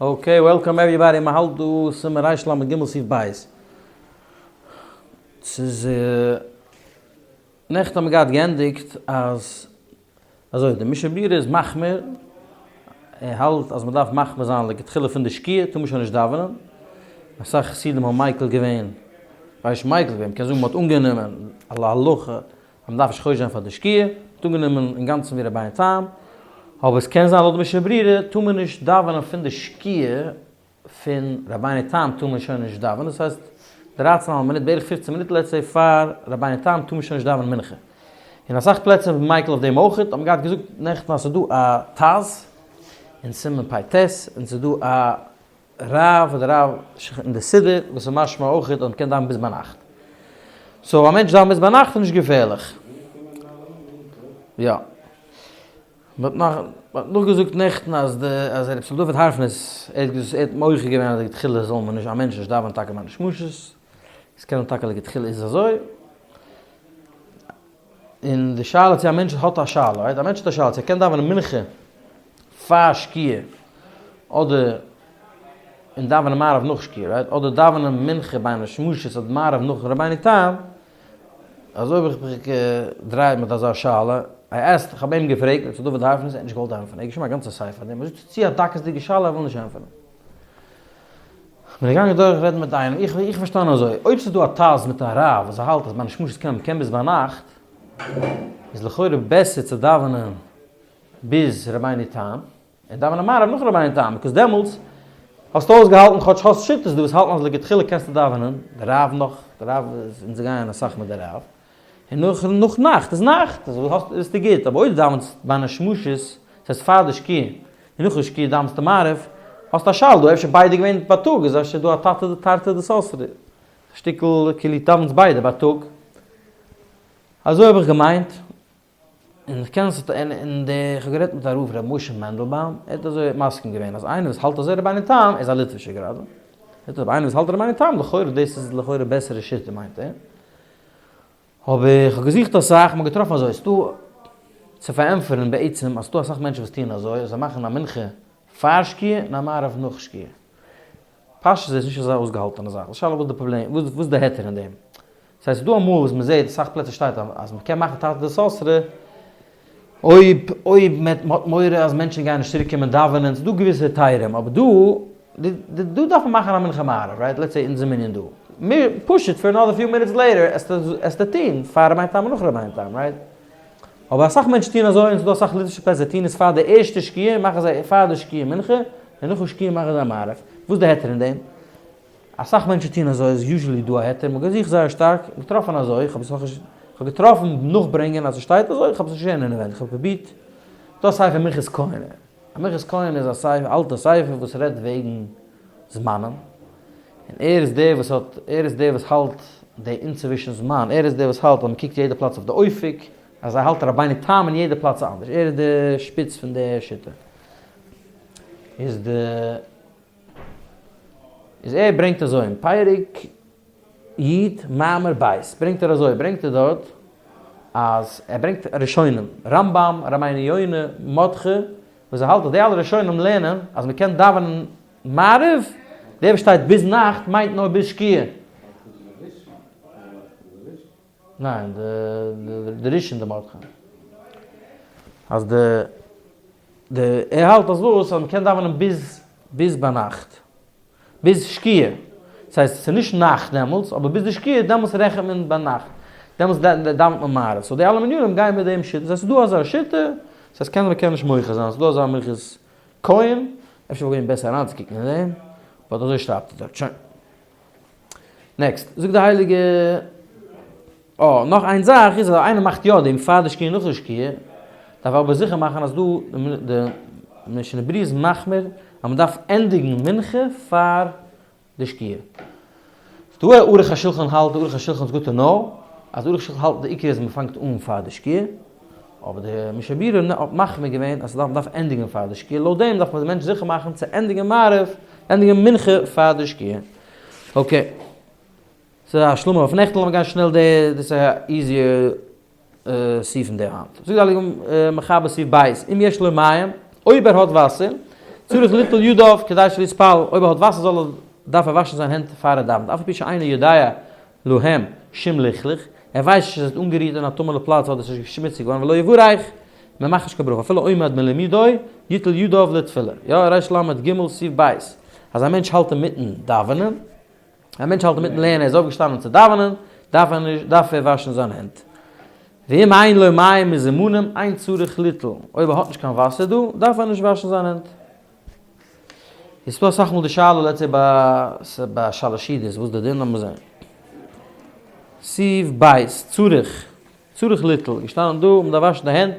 Okay, welcome everybody, מען האלט דא סימן ריש למד גימל סעיף בית. ס'איז נעכטן האבן מיר געהאט געענדיגט אז אזוי די משנה ברורה איז מחמיר, ער האלט אז מען דארף מחמיר זיין לכתחילה פון די שקיעה טאר מען שוין נישט דאווענען, אסאך חסידים האבן מיקל געווען, ווייס נישט מיקל געווען, מ'קען זאגן מ'האט אנגענומען להלכה אז מ'דארף נישט חושש זיין פאר די שקיעה, מ'האט אנגענומען אינגאנצן ווי רבינו תם, אבער עס קען זיין לויט די משנה ברורה טאר מען נישט דאווענען פון די שקיעה, פון רבינו תם טאר מען שוין נישט דאווענען, דאס הייסט דרייצן אהאלב מינוט, בערך פופצן מינוט let's say פאר רבינו תם טאר מען שוין נישט דאווענען מנחה. אין אסאך פלעצער איז מען מיקל אויף דעם אויך, האט מען געהאט געזאגט נעכטן אז ס'איז דא א ט"ז אין סימן פ"ט, און ס'איז דא א רב אדער רב אין די סידור וואס איז משמע אויך אז מ'קען דאווענען ביז ביינאכט. So א מענטש דאווענט ביז ביינאכט איז נישט געפערליך. יא. מ'האט נאך מ'האט נאכגעזאגט נעכטן אז די אז ר' ישראל דוד הארפענעס ער האט געזאגט ער האט מוחה געווען אז לכתחילה זאל מען נישט א מענטש נישט דאווענען טאקע בין השמשות. עס קען זיין טאקע לכתחילה איז אזוי. און די שאלה צו א מענטש האט א שאלה, right? א מענטש האט א שאלה צו ער קען דאווענען מנחה פאר שקיעה אדער און דאווענען מעריב נאך שקיעה, right? אדער דאווענען מנחה בין השמשות אדער מעריב נאך רבינו תם, אזוי האב איך מיך געדרייט מיט אזא שאלה, I asked, איך האב אים געפרעגט, ר' דוד הארפענעס, ער האט נישט געוואלט ענטפערן, ער האט געשריבן א גאנצע ספר אויף דעם, ער זאגט ס'איז צו א דקות'דיגע שאלה ער וויל נישט ענטפערן. כ'בין געגאנגען דורך רעדן מיט איינעם, איך איך פארשטאנען אזוי, אויב ס'איז דא א ט"ז מיט א רב וואס האלט אז בין השמשות קען מ'קען ביז ביינאכט, איז לכאורה בעסער צו דאווענען ביז רבינו תם, און דאווענען מעריב נאך רבינו תם, because דעמאלטס האסטו אויסגעהאלטן כאטש האסט שיטות דא וואס האלטן אז לכתחילה קענסטו דאווענען, די רב נאך, די רב איז אונז גייען אסאך מיט די רב, און נאך נאך נאכט איז נאכט, אז האסט ביסטו גוט, אבער אויב דו דאווענסט בין השמשות, דאס הייסט פאר די שקיעה, און נאכן שקיעה דאווענסטו מעריב, האסטו א שאלה דא, אפשר ביידע געווען בייטאג, איז אפשר דא א תרתי תרתי דסתרי, שטיקל כאילו דאווענסט ביידע בייטאג. אזוי האב איך געמיינט, און איך קען עס און די איך האב גערעדט מיט הרב ר' משה מענדלבאום, ער האט אזוי מסכים געווען אז איינער וואס האלט אזוי רבינו תם איז א ליטווישער גראדע, אבער איינער וואס האלט רבינו תם לכאורה דאס איז לכאורה בעסערע שיטה מיינט ער. האב איך האב געזוכט אסאך, מ'האט געטראפן אזוי, ס'דא צו פארענטפערן בעצם אז ס'דא אסאך מענטשן וואס טוען אזוי, אז זיי מאכן א מנחה פאר שקיעה און א מעריב נאך שקיעה. פשטות איז נישט אזא אויסגעהאלטענע זאך, די שאלה וואס די פראבלעם, וואס איז די היתר אין דעם? ס'הייסט ס'דא אמאל וואס מ'זעט אסאך פלעצער שטייט אז מ'קען מאכן תרתי דסתרי אויב אויב מ'האט מורא אז מענטשן גייען נישט צוריק קומען דאווענען, ס'דא געוויסע היתרים, אבער דא דא דארף מען מאכן א מנחה מעריב, right? Let's say אונזער מנין דא, פשוט for another few minutes later עסטו טוהן פאר רבינו תם און נאך רבינו תם, right? אבער אסאך מענטשן טוען אזוי און ס'דא אסאך ליטווישע פלעצער זיי טוען עס פאר די ערשטע שקיעה מאכן זיי פאר די שקיעה מנחה און נאכן שקיעה מאכן זיי מעריב, וואס איז די היתר אין דעם? אסאך מענטשן טוען אזוי איז usually דא א היתר, מ'האט געזוכט זייער שטארק און געטראפן אזוי, איך האב עס נאכנישט, איך האב געטראפן נאכברענגען אז עס שטייט אזוי, איך האב עס נישט געזען אינעווענדיג, איך האב פרובירט, דא א ספר מנחת כהן, א מנחת כהן איז א ספר, אלטע ספר וואס רעדט וועגן זמנים, און ער איז דער וואס האט, ער איז דער וואס האלט די אינצווישן זמן, ער איז דער וואס האלט אז מען קוקט יעדע פלאץ אויף די אופק, אז ער האלט רבינו תם אין יעדע פלאץ אנדערש, ער איז די שפיץ פון די שיטה, איז די. איז ער ברענגט אזוי אין פרק י' מאמר ב' ברענגט ער אזוי ברענגט ער דארט אז ער ברענגט ראשונים רמב"ם רבינו יונה מרדכי וואס זיי האלטן אז די אלע ראשונים לערנען אז מען קען דאווענען מעריב דער וואס שטייט ביז נאכט מיינט נאר ביז שקיעה. ניין די ראשון די מרדכי אז די די ער האלט אז וואס אז מ'קען דאווענען ביז ביז ביינאכט ביז שקיעה דאס הייסט ס'איז נישט נאכט דעמאלטס אבער ביז די שקיעה דעמאלטס רעכנט מען ביינאכט דעמאלטס דאווענט מען מעריב so די אלע מנינים גייען מיט דעם שיטה דאס הייסט ס'איז דא אזא שיטה דאס הייסט קען מ'קען נישט מוחה זיין ס'איז דא אזא מנחת כהן אפשר וואלט געווען בעסער אריינצוקוקן אין דעם but אזוי שרייבט ער דארט שוין. Next, זאגט די הייליגע, אה, נאך איין זאך איז אז איינער מאכט יא דעם פאר די שקיעה נאך די שקיעה, דארף ער אבער זיכער מאכן אז דא די משנה ברורה איז מחמיר אז מען דארף ענדיגן מנחה פאר די שקיעה. דא ערוך השולחן האלט, די ערוך השולחן איז good to know, אז די ערוך השולחן האלט די עיקר איז מען פאנגט אן פאר די שקיעה, אבער די משנה ברורה האט מחמיר געווען אז מען דארף ענדיגן פאר די שקיעה, לויט דעם דארף מען די מענטש זיכער מאכן צו ענדיגן מעריב, ענדיגן מנחה פאר די שקיעה. Okay. ס'איז א השלמה אויף נעכטן, לאמיר גיין שנעל די, דאס איז א easier סעיף אין די האנט. זאגט די הייליגע מחבר סעיף ב', אם יש לו מים, אויב ער האט וואסער, צריך ליטול ידיו כדי שלא יתפלל, אויב ער האט וואסער זאל ער דארף ער וואשן זיין הענט פאר ער דאווענט, אף על פי שאינו יודע להם שום לכלוך, ער ווייסט נישט אז עס האט אנגערירט אין א טמא'נע פלאץ אדער עס איז שמוציג געווארן ולא יברך, מען מאכט נישט קיין ברכה אפילו עומד מלימודו יטול ידיו לתפילה, יא ריש למד ג סעיף ב', אז א מענטש האלט אינמיטן דאווענען, א מענטש האלט אינמיטן לערנען ער איז אויפגעשטאנען צו דאווענען, דארף ער נישט דארף ער וואשן זיין הענט. ואם אין לו מים מזומנים אין צריך ליטול, אויב ער האט נישט קיין וואסער דא, דארף ער נישט וואשן זיין הענט. איז דא אסאך מאל די שאלה let's say ביי ביי שלש סעודות וואס די דין לאמיר זען. סעיף ב' צריך צריך ליטול, געשטאנען דא מען דארף וואשן די הענט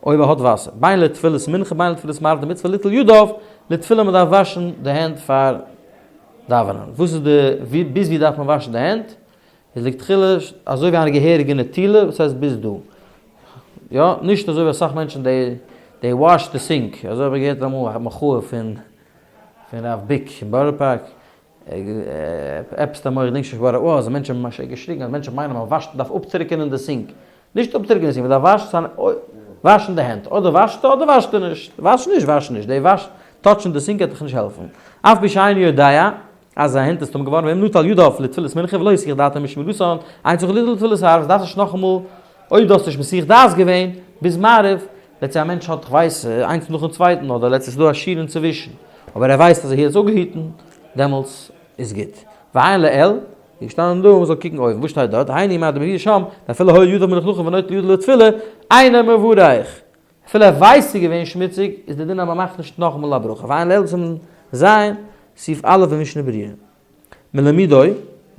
אויב ער האט וואסער, בין לתפילת מנחה בין לתפילת מעריב דמצוה ליטול ידיו לתפילה מען דארף וואשן די הענט פאר דאווענען, וואס איז די ביז ווי דארף מען וואשן די הענט? איז לכתחילה אזוי ווי א געהעריגע נטילה וואס הייסט ביז דא, יא, נישט אזוי ווי אסאך מענטשן they they wash the sink, אזוי האב איך געהערט אמאל א מחאה פון פון רב ביק אין בארא פארק, עפעס אמאל איך געדענק נישט וואט איט וואס, מענטשן האבן ממש געשריגן אז מענטשן מיינען אז מען וואשט מען דארף אפטריקענען די sink, נישט אפטריקענען די sink, מען דארף וואשן וואשן די הענט, אדער וואשסטו אדער וואשסטו נישט, וואש נישט וואש נישט, די וואש touch ן די sink וועט דיך נישט העלפן, אף פי שאינו יודע אז זיין הענט איז טמא געווארן ואם נטל ידיו לתפילת מנחה ולא הסיח דעתו משמירתן, אין צריך ליטול לתפילת ערבית, דארפסט נישט נאכאמאל, אויב דו האסט נישט מסיח דעת געווען ביז מעריב, let's say א מענטש האט כ'ווייס איינס נאכן צווייטן אדער let's say ס'איז דא א שיעור אינצווישן, אבער ער ווייסט אז ער האט עס אפגעהיטן, דעמאלטס איז גוט. ועיין לעיל, איז געשטאנען דא מ'זאל קוקן אויבן, וואס שטייט דארט? היינו מה דמביא שם, דאפילו היו ידיו מלוכלכין ונוטל ידו לתפילה, אינו מברך. אפילו ער ווייסט ס'איז געווען שמוציג, איז די דין אז מ'מאכט נישט נאכאמאל א ברכה. ועיין לעיל סימן ז', סעיף א' במשנה ברורה. מלמידו,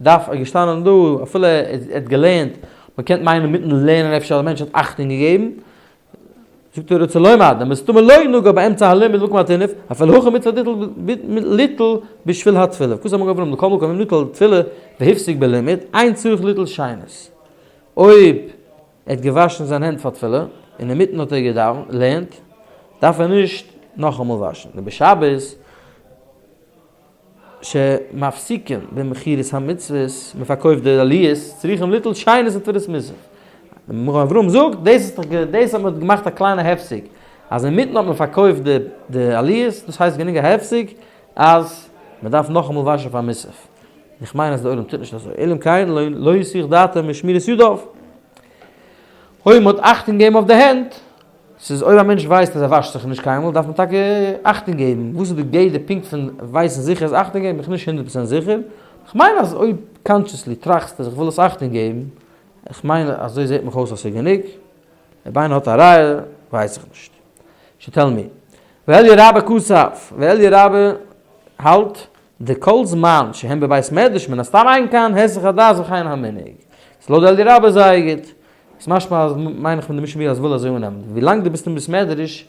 דארף איז געשטאנען דא, אפילו ער האט געלערנט, מ'קען מיינען מיטן לערנען אפשר אז א מענטש האט אכטונג געגעבן, זאגט ער רוצה לומר, דמסתמא לא נגע באמצע הלימוד במקום הטינוף, אפילו הכי מצוה ליטול בשביל התפילה. וכתב המגן אברהם מכל מקום אם נטל תפילה והפסיק בלימוד, אין צריך ליטול שנית. אויב ער האט געוואשן זיין הענט פאר תפילה, און אינמיטן האט ער געדאווענט, לערנט, דארף ער נישט נאכאמאל וואשן. ובשבת שמפסיקין במכירת המצוות, מען פארקויפט די עליות, צריכים ליטול שנית לתפילת מוסף. מגן אברהם זאגט, דאס איז דאך דאס האט מען געמאכט א קליינע הפסק, אז אינמיטן האט מען פארקויפט די די עליות, דאס הייסט גענוג א הפסק אז מען דארף נאכאמאל וואשן פאר מוסף. איך מיין אז די עולם טוט נישט אזוי, אלא אם כן לא הסיח דעתו משמירת ידיו. אויב מען האט אכטונג געבן אויף די הענט, ס'איז אויב א מענטש ווייסט אז ער וואשט זיך נישט קיינמאל דארף מען טאקע אכטונג געבן, וואס איז די גדר פונקט פון ווייסן זיכער אז אכטונג געבן? איך בין נישט הונדערט פראצענט זיכער, איך מיין אז אויב consciously טראכסטו אז איך וויל עס אכטונג געבן, איך מיין אזוי זעט מיך אויס אז ס'איז גענוג, אויב איינער האט א ראיה ווייס איך נישט. שו tell me. ואליה רבה כתב, ואליה רבה האלט דכל זמן שהם בבית מדרש מן הסתם אין כאן היסח הדעת וכן המנהג. איז לויט די אליה רבה זייער גוט. איז משמע אז מיין איך פון די משנה ברורה אז וויל אזוי אננעמען. ווילאנג דו ביסט אין בית מדרש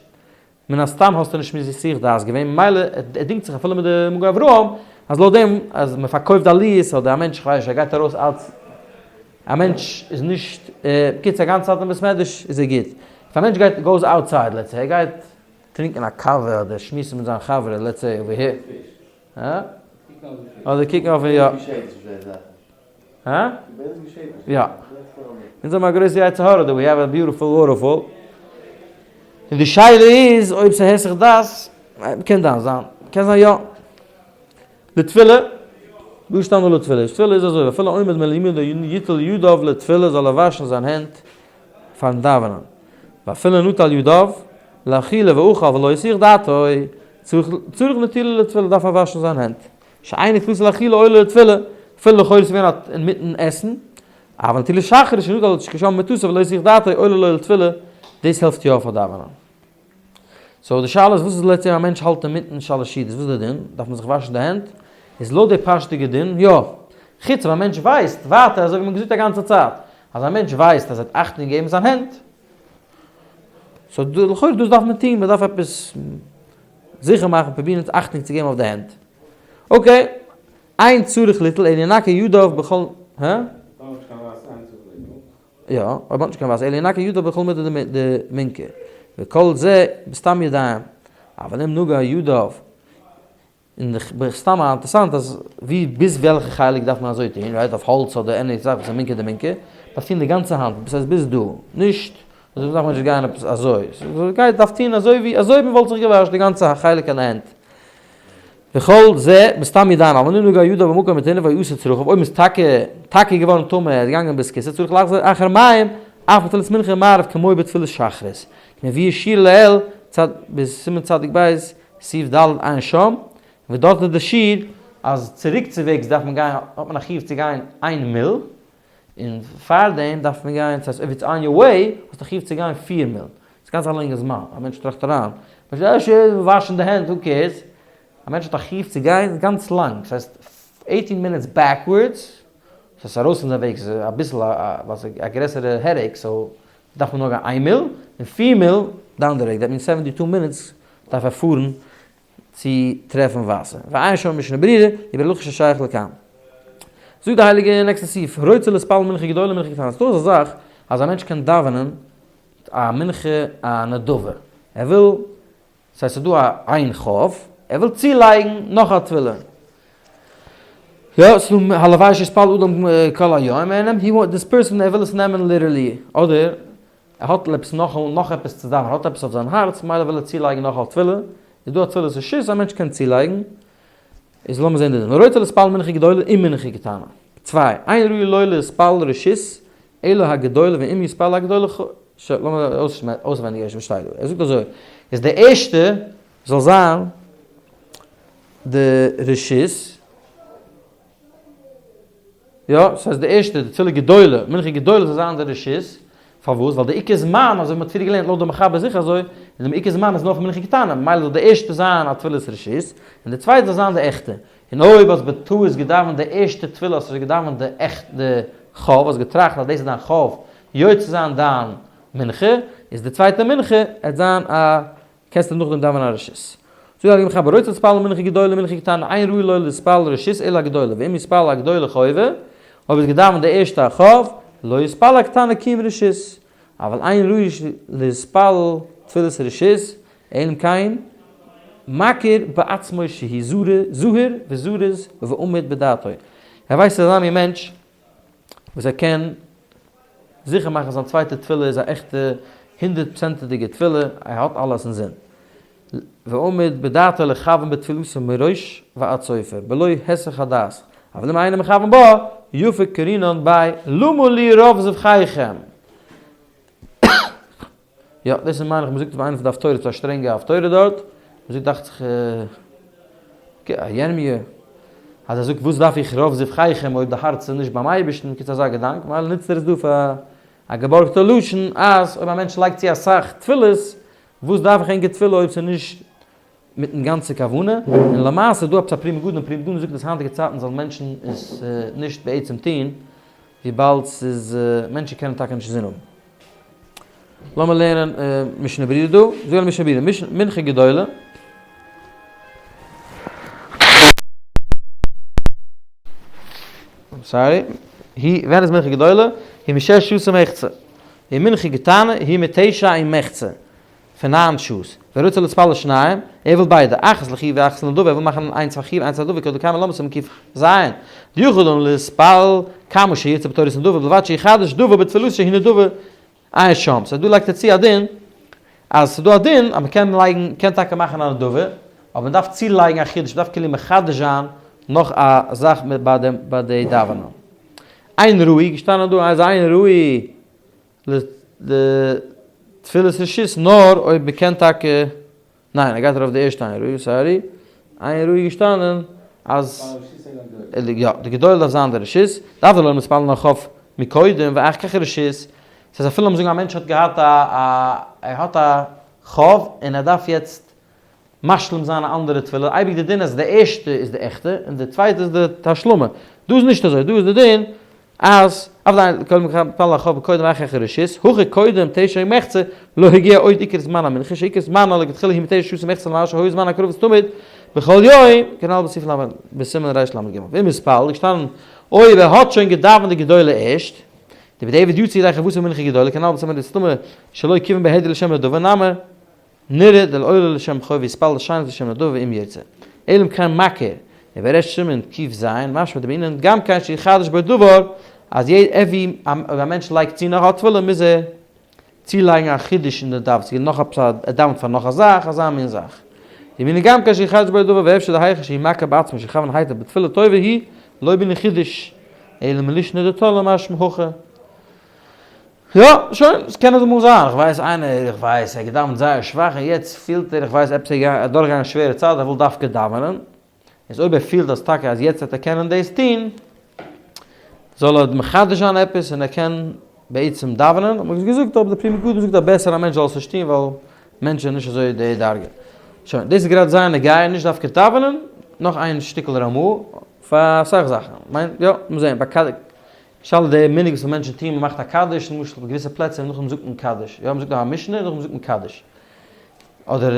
מן הסתם האסטו נישט מסיח דעת געווען ממילא ער דינגט זיך אפילו מיט די מגן אברהם אז לויט דעם אז מען פארקויפט עליות אדער א מענטש כ'ווייס נישט ער גייט ארויס אלץ א מענטש איז נישט בקיצור א גאנצע צייט אין בית מדרש איז ער גוט. if א מענטש גייט goes outside let's say ער גייט טרינקען א קאווע אדער שמועסן מיט זיין חברה let's say over here. הא? אדער קוקן אויף יא. הא? יא. אונז האבן א גרויסע יצר הרע דא, we have a beautiful waterfall. און די שאלה איז אויב ס'איז היסח דעת, קען דאן זיין, קען זיין יא. לתפילה, דא שטייט נאר לתפילה, תפילה איז אזוי, אפילו עומד מלימודו יטול ידיו לתפילה זאל ער וואשן זיין הענט פארן דאווענען, ואפילו נטל ידיו לאכילה ואכל ולא הסיח דעתו, צריך נטילה לתפילה דארף ער וואשן זיין הענט, שאין נטילתו לאכילה עולה לתפילה, אפילו לכאורה איז געווען אינמיטן עסן, אבל נטילת שחרית שנטל כשם מטתו ולא הסיח דעתו עולה לו לתפילה, דאס העלפט יא פאר דאווענען. so די שאלה איז וואס איז let's say א מענטש האלט אינמיטן שלש סעודות וואס איז די דין? דארף מען זיך וואשן די הענט? איז לויט די פשט'דיגע דין יא. חוץ אויב א מענטש ווייסט ווייטער אזוי ווי מען האט געזאגט א גאנצע צייט אז א מענטש ווייסט אז ער האט אכטונג געגעבן זיין הענט. so לכאורה דאס דארף מען טון, מען דארף עפעס זיכער מאכן פרובירן אכטונג צו געבן אויף די הענט. okay. אין צריך ליטול אלא ינקה ידיו בכל הא? יא, אויב האט נישט קיין וואסער, אלא ינקה ידיו בכל מידי דמינכר, וכל זה בסתם ידיים, אבל אם נגע ידיו, און סתם א אינטערסאנט אז ווי ביז וועלכע חלק דארף מען אזוי טון, right אויף האלץ אדער any זאך וואס איז מינכר דמינכר, דארף טון די גאנצע האנט, דאס הייסט ביז דא, נישט אזוי דארף מען נישט גיין עפעס אזוי, ס'גייט דארף טון אזוי ווי אזוי מען וואלט זיך געוואשן די גאנצע חלק אין די הענט. וכל זה בסתם ידיים, אבל אם נגע ידו במקום מטונף ויעשה צרכיו, אויב מ'איז טאקע טאקע געווארן טמא, ער איז געגאנגען בית כסא, צריך לחזור אחר מים, אף בתפילת מנחה ומעריב כמו בתפילת שחרית. כמביא שיר לעיל, צד, בסימן צדיק ב', סעיף ד' עיין שם, וואס דארט איז די שיעור אז צוריקצוועגס דארף מען גיין, האט מען א חיוב צו גיין איין מיל, און פארדעם דארף מען גיין, ס'הייסט אויב it's on your way, האסטו א חיוב צו גיין פיר מיל. ס'איז גאנץ א לאנגע זמן, א מענטש טראכט אריין, מענטש וואשן די הענט, who cares? א מענטש האט א חיוב צו גיין גאנץ לאנג, ס'הייסט eighteen minutes backwards, ס'הייסט ארויס פון זיין וועג, ס'איז אביסל א ווייל ס'איז א גרעסערע headache, so דארף מען נאר גיין איין מיל, און פיר מיל down די וועג, that means seventy two minutes דארף ער פארן צו טרעפן וואסער. ועיין שם משנה ברורה, איבער הלכה ששייך לכאן. זאגט די הייליגע נעקסטע סעיף, רוצה להתפלל מנחה גדולה מנחה קטנה, ס'דא אזא זאך אז א מענטש קען דאווענען א מנחה א נדבה, ער וויל, ס'הייסט ס'איז דא א איין חוב, ער וויל צולייגן נאך א תפילה. יא, ס'איז דא הלוואי שיתפלל אדם כל היום, ער נעמט, he want, this person ער וויל עס נעמען literally, אדער ער האט עפעס נאך נאך עפעס צו דאווענען, ער האט עפעס אויף זיין הארץ, מילא וויל ער צולייגן נאך א תפילה, איז דא א תפילת רשות א מענטש קען צולייגן, איז לאמיר זען די דין, רוצה להתפלל מנחה גדולה און מנחה קטנה, צוויי, אין ראוי לו להתפלל רשות אלא הגדולה ואם יתפלל הגדולה ח ש, לאמיר אויסווענדיג ערשט וואס שטייט דא, ער זאגט אזוי, איז די ערשטע זאל זיין די רשות, יא, ס'הייסט די ערשטע, די תפילה גדולה, מנחה גדולה זאל זיין די רשות, פארוואס? ווייל די עיקר זמן, אזוי ווי מ'האט פריער געלערנט לויט די מחבר זיכער אזוי, איז די עיקר זמן איז נאר פון מנחה קטנה, ממילא זאל די ערשטע זיין א תפילת רשות, און די צווייטע זאל זיין די עכטע. און אויב האסט בטעות געדאווענט די ערשטע תפילה האסטו שוין געדאווענט די עכט די חוב, האסט געטראכט אז דאס איז דיין חוב יוצא זיין דיין מנחה, איז די צווייטע מנחה עט זיין א קענסטו נאכדעם דאווענען א רשות. זאגט די גמ' חבר רוצה להתפלל מנחה גדולה מנחה קטנה אין ראוי לו להתפלל רשות אלא הגדולה ואם יתפלל הגדולה חובה, אויב איז געדאווענט די ערשטע א חוב, לא יתפלל הקטנה כי אם רשות, אבל אין ראוי להתפלל תפילת רשות אלא אם כן מכיר בעצמו שהוא זהיר וזריז ועומד בדעתו. ער ווייסט אז אזא מין מענטש וואס ער קען זיכער מאכן זיין צווייטע תפילה איז א עכטע הונדערט פראצענטעדיגע תפילה, ער האט אלעס אינזין. ועומד בדעתו לכוון בתפילתו מראש ועד סופה, בלא היסח הדעת, אבל אם אינו מכוון בה, יפה קרינן ביי למה לי רוב זבחיכם. יא, דאס איז מיין איך, מ'זאגט אויף איינע פון די הפטורות, ס'איז א שטרענגע הפטורה דארט, מ'זאגט דאכט זיך ירמי', אז ער זאגט וואס דארף איך רוב זבחיכם אויב די הארץ איז נישט ביים אייבערשטן, קיצור אזא געדאנק, ממילא נוצט ער עס דא פאר א געבארגטע לשון, אז אויב א מענטש לייגט צו אסאך תפילות, וואס דארף איך ענקער תפילה אויב ס'איז נישט מיטן גאנצע כוונה, און למעשה איז דא עפעס א פרי מגדים, פרי מגדים זאגט אז היינטיגע צייטן זאלן מענטשן עס נישט בעצם טון, וויבאלד ס'איז מענטשן קענען טאקע נישט אינזין האבן. לאמיר לערנען משנה ברורה דא, זאג א משנה ברורה, מנחה גדולה. sorry, היא, ווען איז מנחה גדולה? היא משש שעות ומחצה. און מנחה קטנה היא מתשע ומחצה. פון ניין שעות. ורוצה להתפלל שניהם, ער וויל ביידע, אחת לחיוב ואחת לנדבה, ער וויל מאכן איינס פאר חיוב איינס פאר נדבה, כדלקמן לומד סימן ק"ז, דיכול אדם להתפלל כמה שירצה בתורת נדבה ובלבד שיחדש דבר בתפילתו שהיא נדבה עיין שם. so דא לייגט ער צו א דין, אז ס'איז דא א דין אז מ'קען לייגן, מ'קען טאקע מאכן א נדבה, אבער מ'דארף צולייגן א חידוש, מ'דארף כאילו מחדש זיין נאך א זאך ביי דעם ביי די דאווענען. אין ראוי, געשטאנען דא אז אין ראוי לתפילת רשות נאר אויב מ'קען טאקע, ניין ער גייט ארויף די ערשטע אין ראוי, sorry, אין ראוי געשטאנען אז יא די גדולה דארף זיין די רשות, דארף דער עולם מתפלל נאך אויף מקודם ואחר כך רשות, ס'הייסט אפילו לאמיר זאגן א מענטש האט געהאט א א ער האט א חוב און ער דארף יעצט משלים זיין א אנדערע תפילה, אייביג די דין אז די ערשטע איז די עכטע און די צווייטע איז די השלמה, דא איז נישט אזוי, דא איז די דין אז אף דיין קודם מתפלל החוב קודם ואחר כך רשות, הכא קודם תשע ומחצה לא הגיע עוד עיקר זמן המנחה שעיקר זמנה לכתחילה היא מתשע שעות ומחצה למעלה שהיה זמן הקרבת תמיד בכל יום, כנ"ל בסעיף ל' בסימן רל"ג. ואם התפלל, געשטאנען אויב ער האט שוין געדאווענט די גדולה ערשט, דבדיעבד יצא ידי חובתו במנחה גדולה, כנ"ל בסימן דסתמא שלא כיוון בהדיא לשם נדבה נמי, נראה דלעולה לשם חוב ויתפלל שנית לשם נדבה ואם ירצה. אלא אם כן מכיר, ובריש סימן ק"ז, משמע דבעינן גם כן שיחדש בו דבר, אז יעדע אויב א מענטש לייגט צו נאך א תפלה מוז ער צולייגן א חידוש אין די דף, ס'געבט נאך עפעס א, ער דאווענט פאר נאך א זאך, אזא מין זאך. ימינו גם כאשר יחדש בו דבר ואפשר דהיכא שהוא מכה בעצמו שיכוון היטב בתפילה טובה היא לא בענין חידוש אלא מלישנא דתלא משמע הכא. יא, שוין, עס קען אמאל זיין, איך ווייס איינער, איך ווייס, ער האט געדאווענט זייער שוואך און יעצט פילט ער, איך ווייס עפעס ער איז אדורכגעגאנגען א שווערע צייט, ער וויל דווקא דאווענען, איז אויב ער פילט אז טאקע אז יעצט וועט ער קענען דאס טון, זאל ער מחדש זיין עפעס און ער קען בעצם דאווענען, האט מען געזאגט אבער די פרי מגדים זאגט אז בעסער א מענטש זאל עס נישט טון ווייל מענטשן זענען נישט אזוי די דרגה. שוין, דאס איז גראדע זייער נוגע, נישט דווקא דאווענען, נאך איין שטיקל רמא פאר אסאך זאכן, מיין יא, מוז זען, ביי שאלה די מנהג וואס מענטשן טוען, מען מאכט א קדיש, למשל ביי געוויסע פלעצער נאכדעם זאגט מען קדיש, יא מען זאגט א משנה נאכדעם זאגט מען קדיש, אדער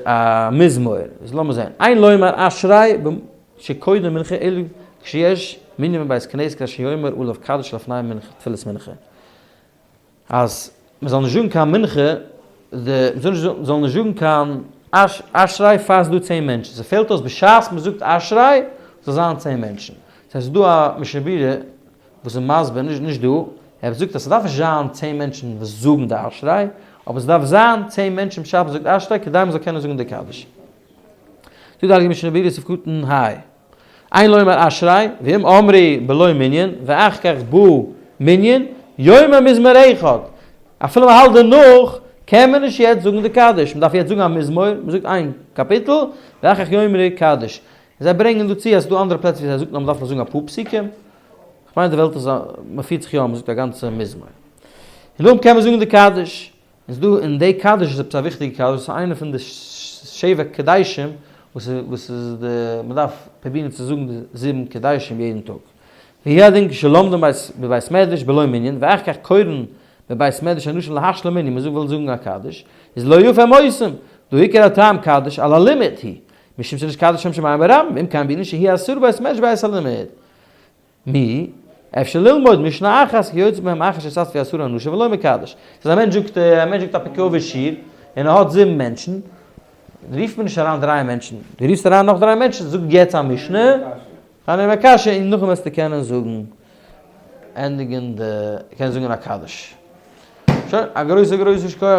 א מזמור, איז לאמיר זען, אין לומר אשרי שקודם מנחה אלא כשיש מנין בבית כנסת כדי שיאמר עליו קדיש לפני מנחה תפילת מנחה. אז מען זאל נישט זאגן קיין מנחה, די, מען זאל נישט זאגן קיין אשרי פאר ס'איז דא צען מענטשן, ס'פעלט אויס בשעת מען זאגט אשרי זאל זיין צען מענטשן. ס'הייסט ס'איז דא א משנה ברורה וואס איז מסביר, נישט נישט דא, ער זאגט אז ס'דארף נישט זיין צען מענטשן וואס זאגן די אשרי, אבער ס'דארף זיין צען מענטשן בשעת מען זאגט אשרי כדי מען זאל קענען זאגן די קדיש. זאגט די הייליגע משנה ברורה סעיף קטן ה. אין לומר אשרי, ואם אמרו בלא מנין, ואחר כך בא מנין, יאמר מזמור אחד. אפילו מען האלט דערנאך, קען מען נישט יעצט זאגן די קדיש, מען דארף יעצט זאגן א מזמור, מען זאגט איין קאפיטל, ואחר כך יאמרו קדיש. זיי ברענגען דא צו אז ס'דא אנדערע פלעצער ווי זיי זאגן אז מען דארף נאר זאגן אפאר פסוקים. כ'מיין די וועלט איז א, מען פירט זיך יא אז מען זאגט א גאנצע מזמור. און נאכדעם קען מען זאגן די קדיש. איז דא אין די קדיש איז עפעס א וויכטיגע קדיש וואס איז איינע פון די שבע קדישים וואס איז וואס איז די מען דארף פרובירן צו זאגן די זיבן קדישים יעדן טאג. והוא הדין כשלומדים בבית מדרש בלא מנין ואחר כך קורין בבית מדרש אנשים להשלים מנין מען וויל זאגן א קדיש איז לא יפה הם עושים דהא עיקר הטעם קדיש על הלימוד היא משום שנתקדש שם שמים ברבים ואם כן בענין שהי' אסור בבית מדרש בעת הלימוד. מי אפשר ללמוד משנה אחת כיוצא בהם אחר שהתאספו עשרה אנשים ולא מקדש. ס'איז א מענטש זאגט א מענטש זאגט א פרקי אבות שיעור און ער האט זיבן מענטשן, רופט מען נישט אריין דריי מענטשן, דו רופסט אריין נאך דריי מענטשן, זאג יעצט א משנה, כ'גיי נעמען א קשיא און נאכדעם וועסטו קענען זאגן ענדיגן די קענסט זאגן א קדיש. שוין, א גרויסע גרויסע שכוח.